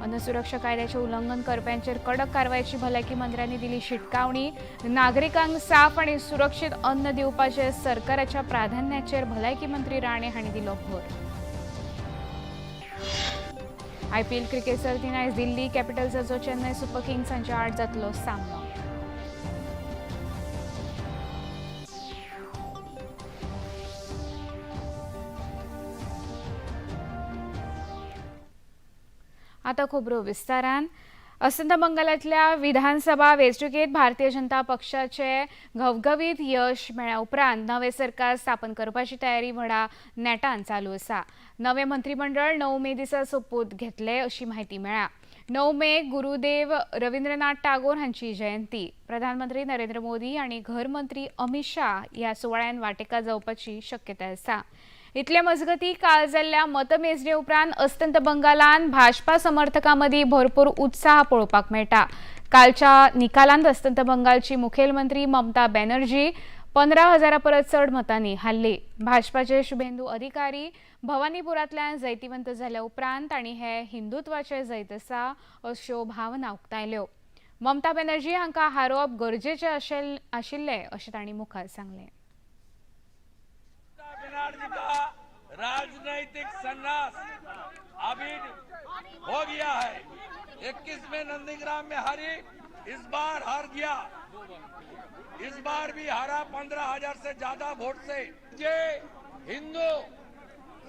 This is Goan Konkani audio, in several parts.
अन्न सुरक्षा कायद्याचे उल्लंघन करप्यांचेर कडक कारवायची भलायकी मंत्र्यांनी दिली शिटकावणी। नागरिकांक साफ आणि सुरक्षित अन्न दिवपाचे सरकाराच्या प्राधान्याचेर भलायकी मंत्री राणे हांणी दिलो भर। आयपीएल क्रिकेट सर्तीन आयज दिल्ली कॅपिटल्साचो चेन्नय सुपर किंग्स हांच्या आड जातलो सामनो। आता खबरो विस्तारान। अस्तंत बंगालांतल्या विधानसभा वेंचणुकेंत भारतीय जनता पक्षाचे घवघवीत यश मेळ्ळ्या उपरांत नवें सरकार स्थापन करपाची तयारी व्हडा नेटान चालू आसा। नवें मंत्रीमंडळ 9 मे दिसा सोपूत घेतले अशी म्हायती मेळ्ळ्या। 9 मे गुरुदेव रवींद्रनाथ टागोर हांची जयंती। प्रधानमंत्री नरेंद्र मोदी आनी घरमंत्री अमित शाह ह्या सुवाळ्यान वांटेकार जावपाची शक्यताय आसा। इतले मजगती काल जाल्ल्या मतमेजणे उपरांत अस्तंत बंगालान भाजपा समर्थकां मदीं भरपूर उत्साह पळोवपाक मेळटा। कालच्या निकालांत अस्तंत बंगालची मुखेलमंत्री ममता बॅनर्जी 15,000 परस चड मतांनी हारली। भाजपाचे शुभेंदू अधिकारी भवानीपुरांतल्यान जैतिवंत जाल्या उपरांत तांणी हे हिंदुत्वाचे जैत आसा अश्यो भावना उक्तायल्यो। ममता बॅनर्जी हांकां हारोवप गरजेचें आशिल्लें अशें तांणी मुखार सांगलें। राजनीतिक संन्यास अभी हो गया है। 21 में नंदीग्राम में हारी, इस बार हार गया, इस बार भी हारा 15,000 से ज्यादा वोट से। ये हिंदू,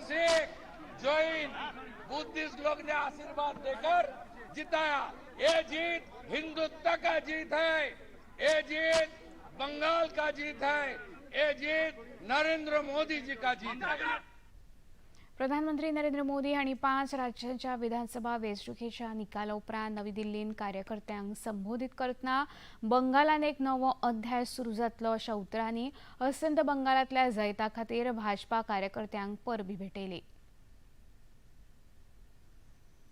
सिख, जैन, बुद्धिस्ट लोग ने आशीर्वाद देकर जिताया। ये जीत हिंदुत्व का जीत है, ये जीत बंगाल का जीत है, ये जीत नरेंद्र मोदी जी का जीत है। प्रधानमंत्री नरेंद्र मोदी हांणी 5 राज्यांच्या विधानसभा वेंचणुकेच्या निकाला उपरांत नवी दिल्लींत कार्यकर्त्यांक संबोधीत करतना बंगालान एक नवो अध्याय सुरू जातलो अशा उतरांनी अस्तंत बंगालांतल्या जैता खातीर भाजपा कार्यकर्त्यांक परबी भेटयली।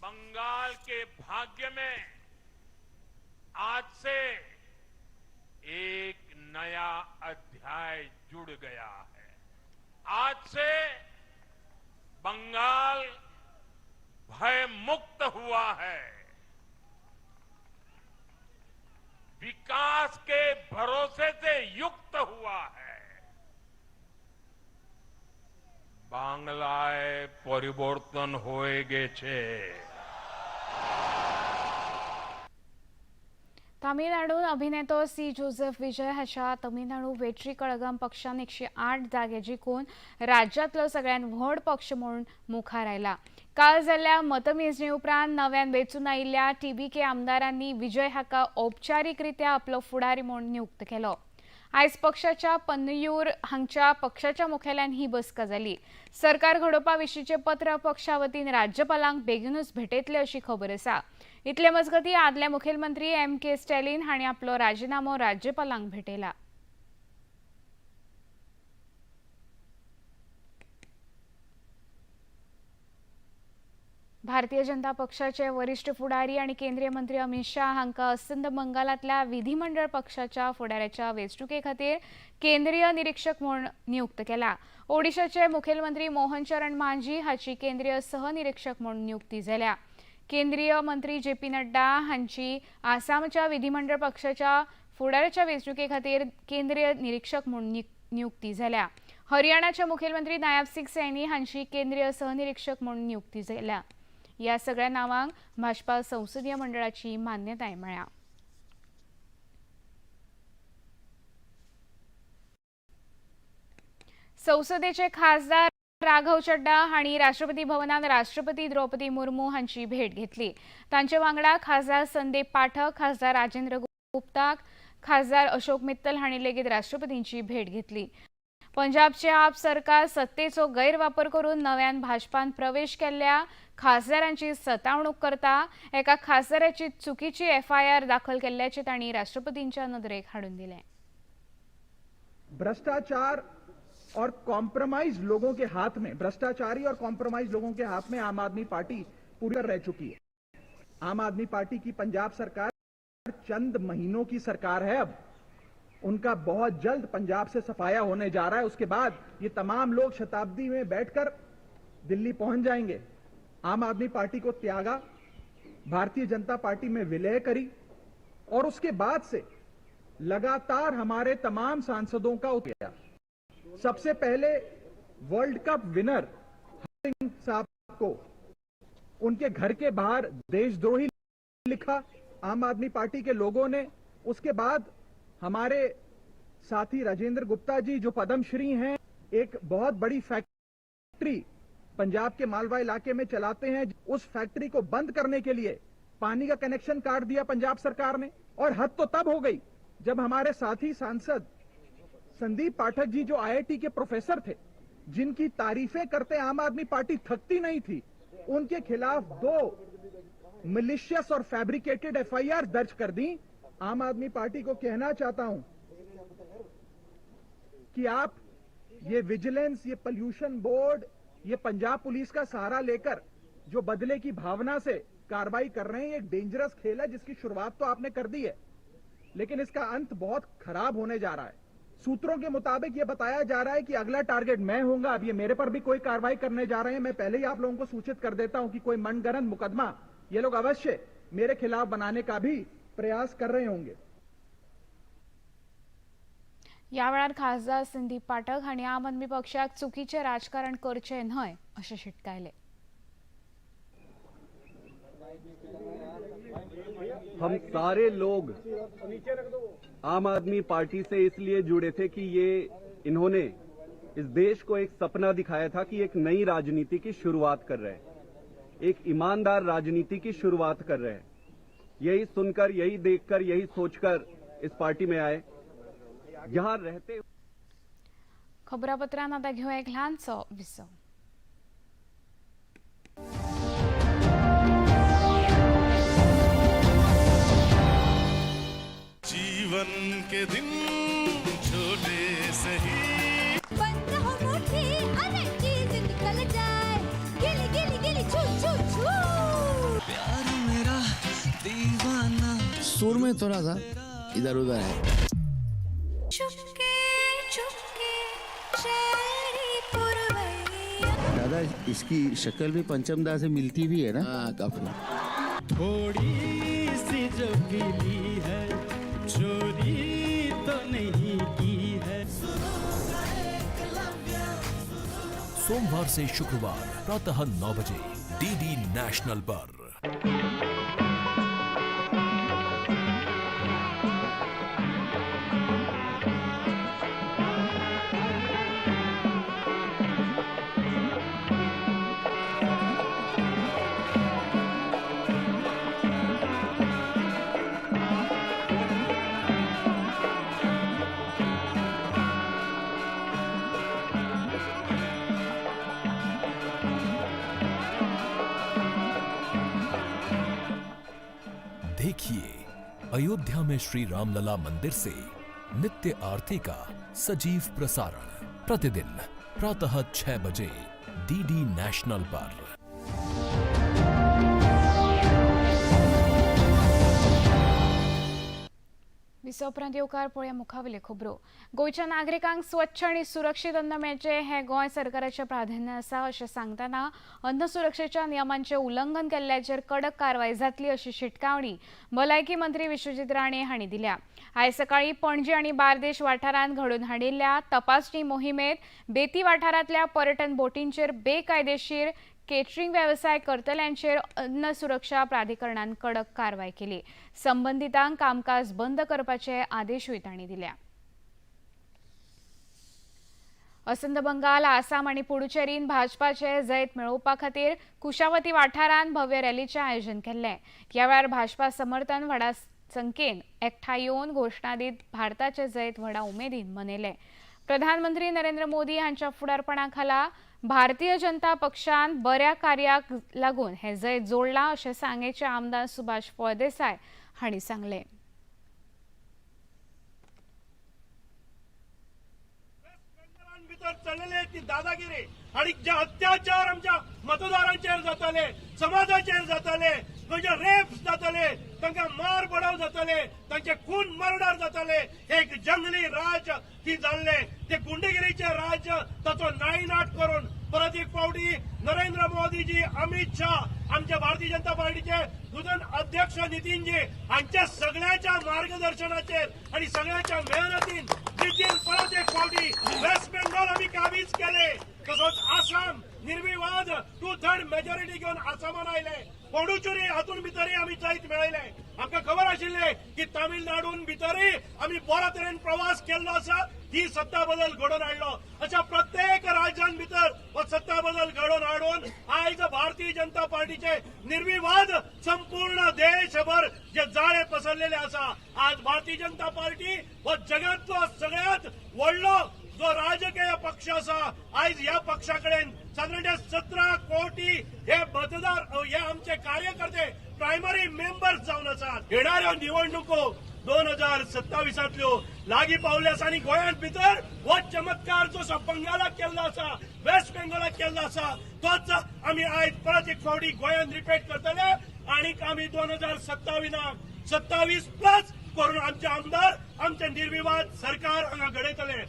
बंगाल के भाग्य में आज से एक नया अध्याय जुड़ गया है। आज से बंगाल भय मुक्त हुआ है, विकास के भरोसे से युक्त हुआ है। बांग्लाय परिवर्तन होएगे छे। तामिळनाडून अभिनेतो सी जोसेफ विजय हाच्या तमिळनाडू वेट्री कळगम पक्षान 108 जागे जिखून राज्यांतलो सगळ्यात व्हड पक्ष म्हूण मुखार आयला। काल जाल्ल्या मतमेजणे उपरांत नव्यान वेंचून आयिल्ल्या टीव्हीके आमदारांनी विजय हाका औपचारीकरित्या आपलो फुडारी म्हूण नियुक्त केलो। आयज पक्षाच्या पन्नयूर हांगच्या पक्षाच्या मुखेल्यान ही बसका जाली। सरकार घडोवपा विशींचें पत्र पक्षा वतीन राज्यपालांक बेगीनूच भेटयतले अशी खबर आसा। इतले मजगती आदले मुखेलमंत्री एम के स्टॅलिन हांणी आपलो राजिनामो राज्यपालांक भेटयला। भारतीय जनता पक्षाचे वरिष्ठ फुडारी आणि केंद्रीय मंत्री अमित शाह हांकां अस्तंत बंगालांतल्या विधिमंडळ पक्षाच्या फुडाऱ्याच्या वेंचणुके खातीर केंद्रीय निरीक्षक म्हूण नियुक्त केला। ओडिशाचे मुखेलमंत्री मोहन चरण मांझी हाची केंद्रीय सहनिरीक्षक म्हूण नियुक्ती जाल्या। केंद्रीय मंत्री जे पी नड्डा हांची आसामच्या विधिमंडळ पक्षाच्या फुडाऱ्याच्या वेंचणुके खातीर केंद्रीय निरीक्षक म्हूण नियुक्ती जाल्या। हरियाणाचे मुखेलमंत्री नायब सिंग सैनी हांची केंद्रीय सहनिरीक्षक म्हूण नियुक्ती जाल्या। या सगळ्या नावांक भाजपा संसदीय मंडळाची मान्यताय मेळ्ळ्या। संसदेचे खासदार राघव चड्डा हांणी राष्ट्रपती भवनात राष्ट्रपती द्रौपदी मुर्मू हांची भेट घेतली। तांचे वांगडा खासदार संदीप पाठक, खासदार राजेंद्र गुप्ता, खासदार अशोक मित्तल हांणी लेगीत राष्ट्रपतींची भेट घेतली। पंजाबचे आप सरकार सत्तेचो गैरवापर करून नव्यान भाजपान प्रवेश केल्ल्या खासदारांची सतावणूक करता। एका खासदाराची चुकीची एफआयआर दाखल केल्ल्याचे तांणी राष्ट्रपतींच्या नदरेक हाडून दिलें। भ्रष्टाचार और कॉम्प्रोमाइज लोगों के हाथ में, भ्रष्टाचारी और कॉम्प्रोमाइज लोगों के हाथ में आम आदमी पार्टी पूरी रह चुकी है। आम आदमी पार्टी की पंजाब सरकार चंद महीनों की सरकार है। अब उनका बहुत जल्द पंजाब से सफाया होने जा रहा है। उसके बाद ये तमाम लोग शताब्दी में बैठकर दिल्ली पहुंच जाएंगे। आम आदमी पार्टी को त्यागा, भारतीय जनता पार्टी में विलय करी और उसके बाद से लगातार हमारे तमाम सांसदों का गया। सबसे पहले वर्ल्ड कप विनर सिंह साहब को उनके घर के बाहर देशद्रोही लिखा आम आदमी पार्टी के लोगों ने। उसके बाद हमारे साथी राजेंद्र गुप्ता जी जो पद्मश्री हैं, एक बहुत बड़ी फैक्ट्री पंजाब के मालवा इलाके में चलाते हैं, उस फैक्ट्री को बंद करने के लिए पानी का कनेक्शन काट दिया पंजाब सरकार ने। और हद तो तब हो गई जब हमारे साथी सांसद संदीप पाठक जी जो आईआईटी के प्रोफेसर थे, जिनकी तारीफें करते आम आदमी पार्टी थकती नहीं थी, उनके खिलाफ 2 मिलिशियस और फैब्रिकेटेड एफआईआर दर्ज कर दी। आम आदमी पार्टी को कहना चाहता हूं कि आप ये विजिलेंस, ये पॉल्यूशन बोर्ड, ये पंजाब पुलिस का सहारा लेकर जो बदले की भावना से कार्रवाई कर रहे हैं, एक डेंजरस खेल है जिसकी शुरुआत तो आपने कर दी है, लेकिन इसका अंत बहुत खराब होने जा रहा है। सूत्रों के मुताबिक ये बताया जा रहा है कि अगला टारगेट मैं होऊंगा। अब ये मेरे पर भी कोई कार्रवाई करने जा रहे हैं। मैं पहले ही आप लोगों को सूचित कर देता हूं कि कोई मनगढ़ंत मुकदमा ये लोग अवश्य मेरे खिलाफ बनाने का भी प्रयास कर रहे होंगे। या वेळार खासदार संदीप पाठक हांणी आम आदमी पक्षाक चुकीचें राजकारण करचें न्हय अशें शिटकायलें। हम सारे लोग आम आदमी पार्टी से इसलिए जुड़े थे कि ये इन्होंने इस देश को एक सपना दिखाया था कि एक नई राजनीति की शुरुआत कर रहे हैं, एक ईमानदार राजनीति की शुरुआत कर रहे हैं। यही सुनकर, यही देखकर, यही सोचकर इस पार्टी में आए। यहां रहते खबरापत्रांत आतां घेवया एक ल्हानसो विसव। जीवन के दिन छोटे सही, बंद हो मुट्ठी अरे चीज निकल जाए, गिली गिली गिली छू छू छू, प्यार मेरा दीवाना। सुर में थोड़ा सा इधर उधर है। चुपके चुपके शहरी पुरवैया। दादा इसकी शक्ल भी पंचमदा से मिलती भी है ना? हाँ, काफी। थोड़ी सी जो गिली है, चोरी तो नहीं की है। सोमवार से शुक्रवार प्रातः 9 बजे डीडी नेशनल पर। देखिए अयोध्या में श्री रामलला मंदिर से नित्य आरती का सजीव प्रसारण प्रतिदिन प्रातः 6 बजे डीडी नेशनल पर। विसव उपरांत येवकार पळोवया मुखावेल्यो खबरो। गोंयच्या नागरिकांक स्वच्छ आनी सुरक्षीत अन्न मेळचें हें गोंय सरकाराचें प्राधान्य आसा अशें सांगतना अन्न सुरक्षेच्या नियमांचें उल्लंघन केल्ल्याचेर कडक कारवाय जातली अशी शिटकावणी भलायकी मंत्री विश्वजीत राणे हांणी दिल्या। आयज सकाळीं पणजी आनी बार्देश वाठारांत घडोवन हाडिल्ल्या तपासणी मोहिमेंत बेती वाठारांतल्या पर्यटन बोटींचेर बेकायदेशीर केटरिंग वेवसाय करतल्यांचेर अन्न सुरक्षा प्राधिकरणान कडक कारवाय केली। संबंदितांक कामकाज बंद करपाचे आदेशूय तांणी दिल्या। अस्तंत बंगाल, आसाम आनी पुडुचेरीन भाजपाचे जैत मेळोवपा खातीर कुशावती वाठारांत भव्य रॅलीचें आयोजन केल्लें। ह्या वेळार भाजपा समर्थन व्हडा संख्येन एकठांय येवन घोशणा दीत भारताचे जैत व्हडा उमेदीन मनयलें। प्रधानमंत्री नरेंद्र मोदी हांच्या फुडारपणा खाला भारतीय जनता पक्षान बऱ्या कार्याक लागून हे जैत जोडलां अशें सांगेचे आमदार सुभाष फळदेसाय हांणी सांगलें। भितर चलले ती दादागिरी आणि जे अत्याचार आमच्या मतदारांचेर जाताले, समाजाचेर जाताले, खंयचे रेप्स जाताले, तांकां मार बडाव जाताले, तांचे खून मर्डर जाताले, एक जंगली राज्य ती जाल्ले, ते गुंडगिरीचे राज्य ताचो नायनाट करून परत एक फावटी नरेंद्र मोदीजी, अमित शाह, आमच्या भारतीय जनता पार्टीचे नूतन अध्यक्ष नितीनजी हांच्या सगळ्यांच्या मार्गदर्शनाचेर आणि सगळ्यांच्या मेहनतीन जिद्दीन परत एक फावटी वेस्ट बेंगॉल आमी काबीज केले, तसोच आसाम निर्विवाद 2/3 मेजॉरिटी घेवन आसामान आयले, पोंडुचेरी हातून भितरय आमी जैत मेळयले। आमकां खबर आशिल्लें की तामिळनाडून भितरय आमी बऱ्या तरेन प्रवास केल्लो आसा, ही सत्ता बदल घडोवन हाडलो। अशा प्रत्येक राज्यान भितर हो सत्ता बदल घडोवन हाडून आयज भारतीय जनता पार्टीचे निर्विवाद संपूर्ण देशभर जे जाळे पसरलेले आसा, आज भारतीय जनता पार्टी हो जगांतलो सगळ्यांत व्हडलो जो राजकीय पक्ष आसा, आयज ह्या पक्षा कडेन सादारण 17 कोटी हे मतदार, हे आमचे कार्यकर्ते प्रायमरी मेंबर्स जावन आसात। येणाऱ्यो निवडणुको 2027 लागीं पावले आसा आनी गोंयांत भितर हो चमत्कार जो बंगालाक केल्लो आसा, वेस्ट बेंगॉलाक केल्लो आसा, तोच आमी आयज परत एक फावटी गोंयांत रिपीट करतले आनी आमी 2027 27 प्लस करून आमचे आमदार, आमचे निर्विवाद सरकार हांगा घडयतले।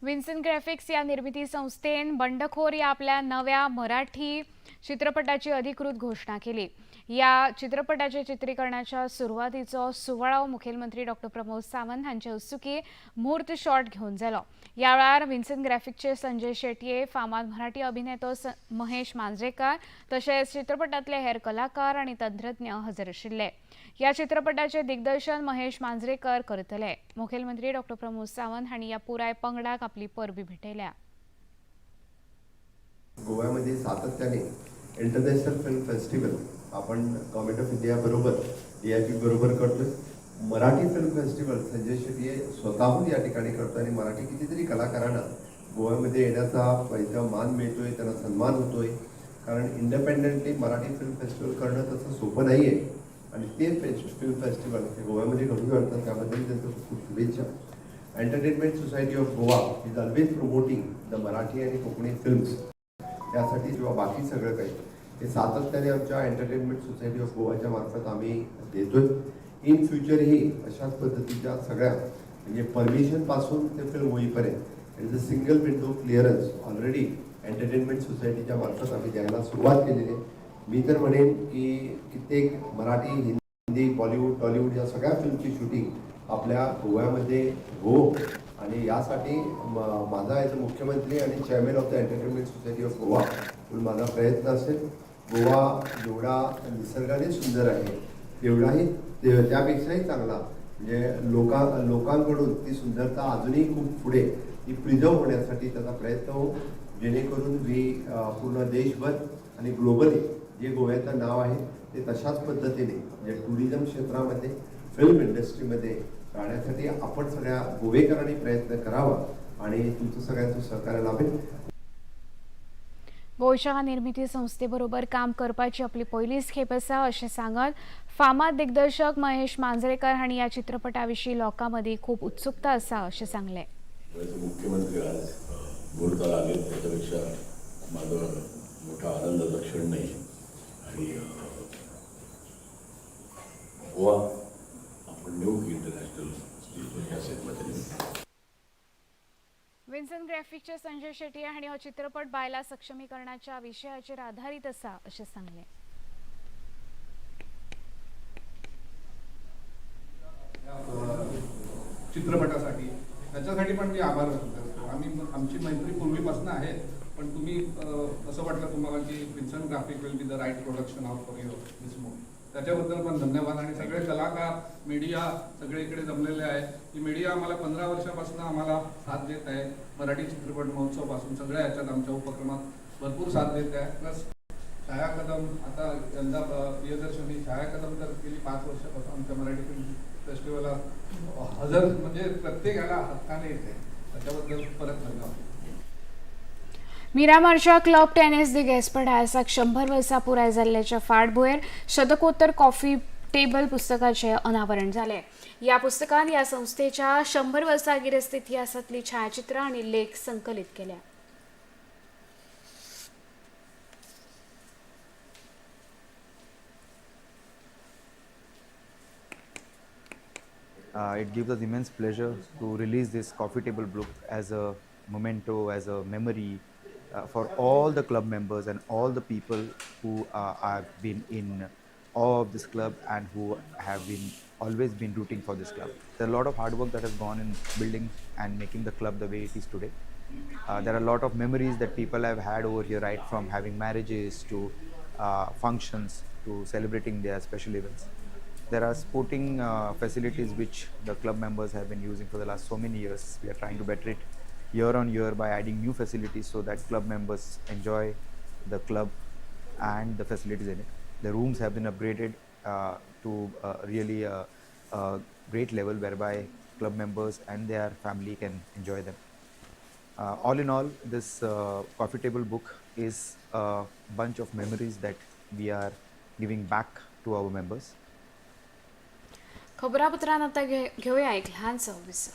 विन्सन ग्राफिक्स या निर्मिती संस्थेन बंडखोर या आपल्या नव्या मराठी चित्रपटाची अधिकृत घोषणा केली। या चित्रपटाच्या चित्रीकरणाच्या सुरवातीचो सुवाळो मुखेलमंत्री डॉक्टर प्रमोद सावंत हांचे हस्तुकी मुहूर्त शॉट घेवन जालो। या वेळार विन्सन ग्राफिक्सचे संजय शेटये, फामाद मराठी अभिनेतो महेश मांजरेकर तशेंच चित्रपटांतले हेर कलाकार आनी तंत्रज्ञ हजर आशिल्ले। या चित्रपटाचे दिग्दर्शन महेश मांजरेकर करतले। मुखेलमंत्री डॉक्टर प्रमोद सावंत हांणी या पुराय पंगडाक आपली परबी भेटयल्या। गोव्यामध्ये सातत्याने इंटरनॅशनल फिल्म फेस्टिवल आपण गव्हर्नमेंट ऑफ इंडिया बरोबर DIP बरोबर करतोय। मराठी फिल्म फेस्टिवल संजय शेट्टी स्वतःहून या ठिकाणी करतो आणि मराठी कितीतरी कलाकारांना गोव्यामध्ये येण्याचा पैसा मान मिळतोय, त्यांना सन्मान होतोय। कारण इंडिपेंडेंटली मराठी फिल्म फेस्टिवल करणं तसं सोपं नाही आहे आणि ते फिल्म फेस्टिवल हे गोव्यामध्ये घडून आणतात, त्याबद्दल त्यांचं खूप खूप शुभेच्छा। Entertainment society of Goa is always promoting the Marathi आणि कोकणी फिल्म्स, त्यासाठी किंवा बाकी सगळं काही हे सातत्याने आमच्या एंटरटेनमेंट सोसायटी ऑफ गोवाच्या मार्फत आम्ही देतोय। इन फ्युचरही अशाच पद्धतीच्या सगळ्या म्हणजे परमिशनपासून ते फिल्म होईपर्यंत it is a single window clearance already entertainment सोसायटीच्या मार्फत आम्ही द्यायला सुरुवात केलेली आहे। मी तर म्हणेन की कित्येक मराठी, हिंदी, बॉलिवूड, टॉलिवूड या सगळ्या फिल्मची शूटिंग आपल्या गोव्यामध्ये हो आणि यासाठी माझा ॲज अ मुख्यमंत्री आणि chairman of the entertainment society of Goa म्हणून माझा प्रयत्न असेल। गोवा जेवढा निसर्गाने सुंदर आहे तेवढाही त्यापेक्षाही चांगला म्हणजे लोकांकडून ती सुंदरता अजूनही खूप पुढे ती प्रिझर्व होण्यासाठी त्याचा प्रयत्न हो, जेणेकरून मी पूर्ण देशभर आणि ग्लोबली जे गोव्याचं नाव आहे ते तशाच पद्धतीने म्हणजे टुरिझम क्षेत्रामध्ये, फिल्म इंडस्ट्रीमध्ये राहण्यासाठी आपण सगळ्या गोवेकरांनी प्रयत्न करावा आणि तुमचं सगळ्यांचं सहकार्य लाभेल। गोंयच्या निर्मिती संस्थेबरोबर काम करपाची आपली पयलीच खेप आसा अशें सांगत फामाद दिग्दर्शक महेश मांजरेकर हांणी ह्या चित्रपटा विशीं लोकां मदीं खूब उत्सुकता आसा अशें सांगलें। मुख्यमंत्री आज मुहूर्ताला आले त्याच्यापेक्षा माझा मोठा आनंदाचा क्षण नाही आणि गोवा आपण नेऊ की इंटरनॅशनल स्टेजवर या सेटमध्ये। विन्सन ग्राफिक्सचे संजय शेट्टी हांणी हो चित्रपट बायला सक्षमीकरणाच्या विशयाचेर आधारीत आसा अशें सांगलें। चित्रपटासाठी त्याच्यासाठी पण मी आभार व्यक्त करतो। आम्ही आमची मैत्री पूर्वीपासून आहे, पण तुम्ही असं वाटलं तुम्हाला की Vinson graphic will be the right production house for your this movie, त्याच्याबद्दल पण धन्यवाद। आणि सगळे कलाकार, मीडिया सगळे इकडे जमलेले आहे। ही मीडिया आम्हाला 15 वर्षापासून आम्हाला साथ देत आहे, मराठी चित्रपट महोत्सवपासून सगळ्या ह्याच्यात आमच्या उपक्रमात भरपूर साथ देत आहे। प्लस छाया कदम, आता यंदा प्रियदर्शनी छाया कदम तर गेली 5 वर्षापासून आमच्या मराठी फिल्म फेस्टिवलला हजर म्हणजे प्रत्येकाला हक्काने येते, त्याच्याबद्दल परत धन्यवाद। मिरामारच्या क्लब टेनिस दिगेस्पट हायसाक 100 वर्सां पुराय जाल्ल्याच्या फाटभुंयेर शतकोत्तर कॉफी टेबल पुस्तकाचें अनावरण जालें। ह्या पुस्तकांत ह्या संस्थेच्या 100 वर्सां गिरेस्त इतिहासांतली छायाचित्रां आनी लेख संकलीत केल्या। It gives us immense pleasure to release this coffee table book as a memento, as a memory, for all the club members and all the people who have been in awe of this club and who have been always been rooting for this club. There are a lot of hard work that has gone in building and making the club the way it is today. There are a lot of memories that people have had over here, right from having marriages to functions to celebrating their special events. There are sporting facilities which the club members have been using for the last so many years. We are trying to better it year on year by adding new facilities so that club members enjoy the club and the facilities in it. The rooms have been upgraded to really a great level whereby club members and their family can enjoy them. All in all, this coffee table book is a bunch of memories that we are giving back to our members. खबरापत्रांत आतां घेवया एक ल्हानसो विसव.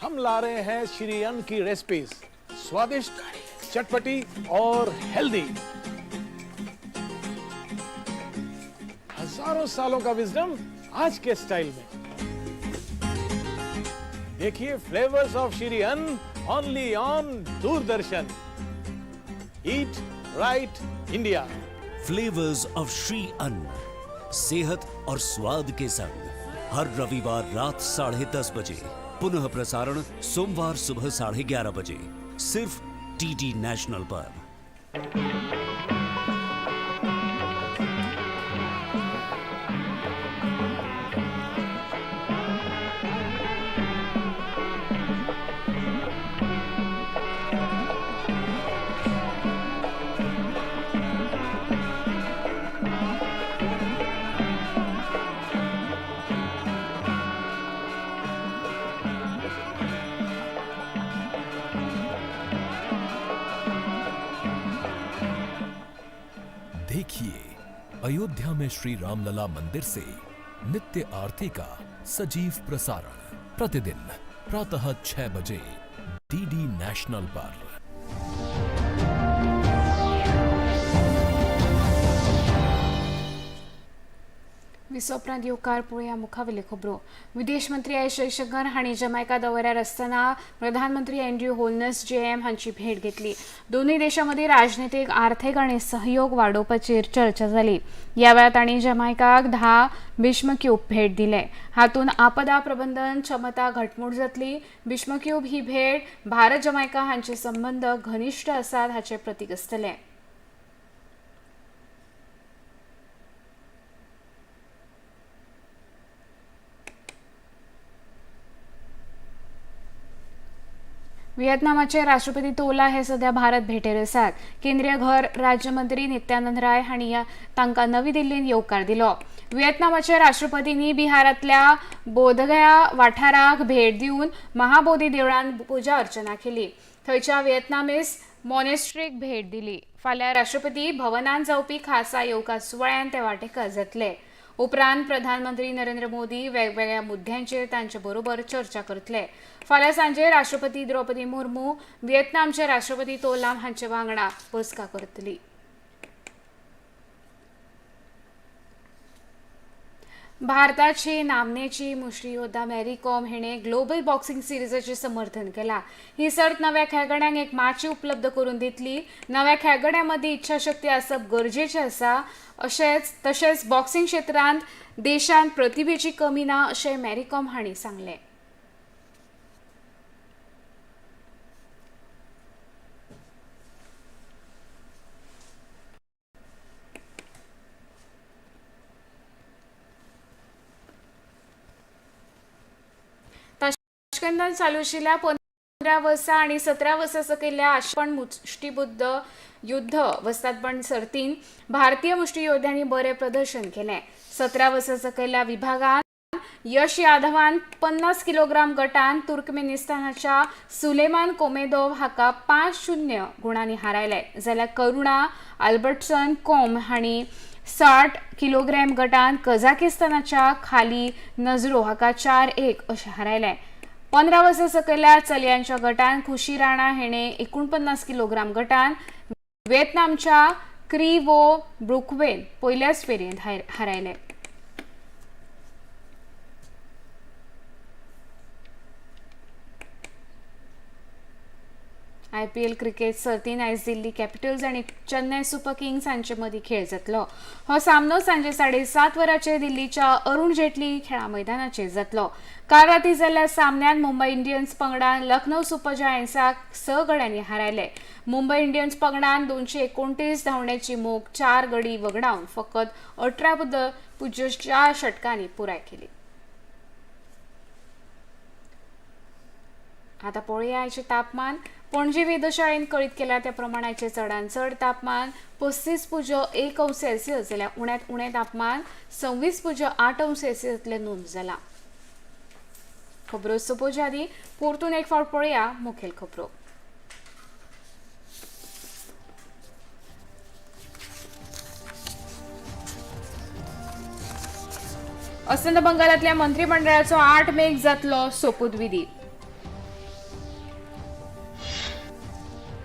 हम ला रहे हैं श्री अन्न की रेसिपीज, स्वादिष्ट, चटपटी और हेल्दी। हजारों सालों का विजडम आज के स्टाइल में। देखिए flavours of Shri Anna only on Doordarshan. Eat right India. Flavours of Shri Anna, सेहत और स्वाद के संग, हर रविवार रात 10:30 बजे, पुनः प्रसारण सोमवार सुबह 11:30 बजे, सिर्फ डीडी नेशनल पर। देखिए अयोध्या में श्री रामलला मंदिर से नित्य आरती का सजीव प्रसारण प्रतिदिन प्रातः 6 बजे डीडी नेशनल पर। विसोपरांत येवकार पळोवया मुखावेल्यो खबरो. विदेश मंत्री एस जयशंकर हांणी जमायका दौऱ्यार आसतना प्रधानमंत्री एंड्रयू होलनस जेएम हांची भेट घेतली. दोनूय देशां मदीं राजनितीक, आर्थीक आनी सहयोग वाडोवपाचेर चर्चा जाली. ह्या वेळार तांणी जमायकाक 10 भीष्मक्यूब भेट दिले. हातूंत आपदा प्रबंधन क्षमता घटमूट जातली. भीष्मक्यूब ही भेट भारत जमायका हांचे संबंद घनिश्ठ आसात हाचें प्रतीक आसतलें. व्हिएतनामाचे राष्ट्रपती तोला हे सध्या भारत भेटेर आसात. केंद्रीय घर राज्यमंत्री नित्यानंद राय हांणी तांकां नवी दिल्लींत येवकार दिलो. व्हिएतनामाचे राष्ट्रपतींनी बिहारांतल्या बोधगया वाठाराक भेट दिवन महाबोधी देवळांत पुजा अर्चना केली. थंयच्या व्हिएतनामीस मॉनेस्ट्रीक भेट दिली. फाल्यां राष्ट्रपती भवनांत जावपी खासा येवकार सुवाळ्यांत ते वांटेकार जातले. उपरांत प्रधानमंत्री नरेंद्र मोदी वेगवेगळ्या मुद्द्यांचेर तांचे बरोबर चर्चा करतले. फाल्यां सांजे राष्ट्रपती द्रौपदी मुर्मू व्हिएतनामचे राष्ट्रपती तो लाम हांचे वांगडा बसका करतली. भारताची नामनेची मुष्टियोद्धा मॅरी कॉम हिणे ग्लोबल बॉक्सिंग सिरीजाचें समर्थन केलां. ही सर्त नव्या खेळगड्यांक एक माची उपलब्ध करून दितली. नव्या खेळगड्यां मदीं इच्छाशक्ती आसप गरजेचें आसा, अशेंच तशेंच बॉक्सिंग क्षेत्रांत देशांत प्रतिभेची कमी ना अशें मॅरी कॉम हांणी सांगलें. ताश्कंदांत चालू आशिल्ल्या 15 वर्सां आनी 17 वर्सां सकयल्या आशियन मुष्टिबुद्ध युद्ध वस्तादपण सर्तीन भारतीय मुष्टियोद्ध्यांनी बरें प्रदर्शन केलें. 17 वर्सां सकयल्या विभागांत यश यादवान 50 किलोग्राम गटान तुर्कमेनिस्तानाच्या सुलेमान कोमेदोव हाका 5-0 गुणांनी हारायलें. जाल्यार करुणा अल्बर्टसन कोम हांणी 60 किलोग्राम गटान कझाकिस्तानाच्या खाली नजरो हाका 4-1 अशें हारायलें. 15 वर्सां सकयल्या चलयांच्या गटान खुशी राणा हिणे 49 किलोग्राम गटान व्हिएतनामच्या क्रीवो ब्रुकवेन पयल्याच फेरयेंत हारायले. आयपीएल क्रिकेट सर्तीन आयज दिल्ली कॅपिटल्स आनी चेन्नय सुपर किंग्स हांचे मदीं खेळ जातलो. हो सामनो सांजे 7:30 वरांचेर दिल्लीच्या अरुण जेटली खेळा मैदानाचेर जातलो. काल राती जाल्ल्या सामन्यांत मुंबय इंडियन्स पंगडान लखनौ सुपर जायंट्साक 6 गड्यांनी हारायले. मुंबय इंडियन्स पंगडान 229 धांवड्याची मोख 4 गडी वगडावन फकत 18.04 षटकांनी पुराय केली. आता पळोवया आयचें तापमान. पणजी वेधशाळेन कळीत केल्या त्या प्रमाणाचें चडांत चड तापमान 35.1 अंश सेल्सियस जाल्यार उण्यांत उणें तापमान 26.8 अंश सेल्सियस इतलें नोंद जालां. खबरो सोंपोवच्या आदीं परतून एक फावट पळोवया मुखेल खबरो. अस्तंत बंगालांतल्या मंत्रिमंडळाचो 8 मेक जातलो सोपूतविधी.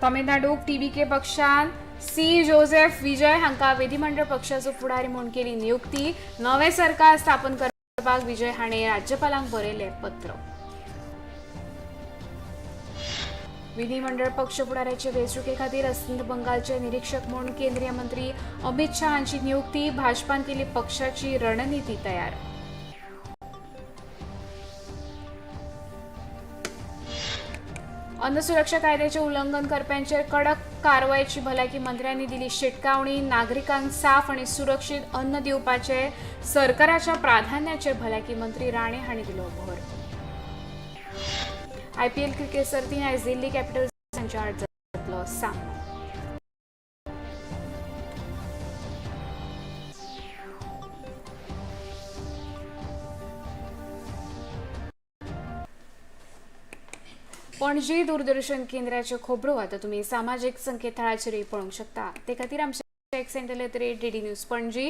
तमिळनाडूक टीव्हीके पक्षान सी जोसेफ विजय हांकां विधिमंडळ पक्षाचो फुडारी म्हूण केली नियुक्ती. नवें सरकार स्थापन करपाक विजय हाणें राज्यपालांक बरयलें पत्र. विधिमंडळ पक्ष फुडाऱ्याचे वेंचणुके खातीर अस्तंत बंगालचे निरीक्षक म्हूण केंद्रीय मंत्री अमित शाह हांची नियुक्ती. भाजपान केली पक्षाची रणनिती तयार. अन्न सुरक्षा कायद्याचे उल्लंघन करप्यांचेर कडक कारवायची भलायकी मंत्र्यांनी दिली शिटकावणी. नागरिकांक साफ आणि सुरक्षित अन्न दिवपाचे सरकाराच्या प्राधान्याचेर भलायकी मंत्री राणे हांणी दिलो भर. आयपीएल क्रिकेट सर्तीन आयज दिल्ली कॅपिटल्स हांच्या आड जातलो सामनो. पणजी दूरदर्शन केंद्राच्यो खबरो आतां तुमी सामाजीक संकेतथळाचेरूय पळोवंक शकता. ते खातीर आमच्या X handle @DD News Panaji,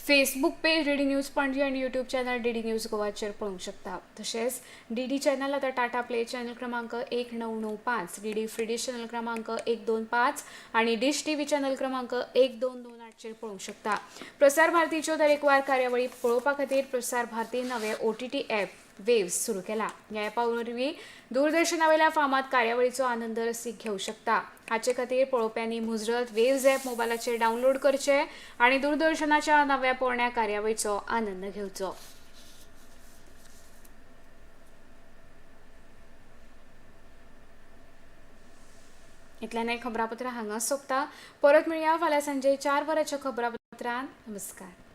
Facebook page DD News Panaji आनी यूट्यूब चॅनल डीडी न्यूज गोवाचेर पळोवंक शकता. तशेंच डीडी चॅनल आतां टाटा प्ले चॅनल क्रमांक 1995, डीडी फ्री डिश चॅनल क्रमांक 125 आनी डिश टीव्ही चॅनल क्रमांक 1228चेर पळोवंक शकता. प्रसार भारतीच्यो दरेकवार कार्यावळी पळोवपा खातीर प्रसार भारती नवे ओटीटी ॲप वेव्स सुरू केला. ह्या ॲपा वरवीं दूरदर्शनावेल्या फामाद कार्यावळीचो आनंद रसीक घेवं शकता. हाचे खातीर पळोवप्यांनी मुजरत वेव्स ॲप मोबायलाचेर डावनलोड करचें आनी दूरदर्शनाच्या नव्या पोरण्या कार्यावळीचो आनंद घेवचो. इतल्यान खबरापत्रां हांगा सोंपता. परत मेळया फाल्यां सांजे 4 वरांच्या खबरापत्रान. नमस्कार.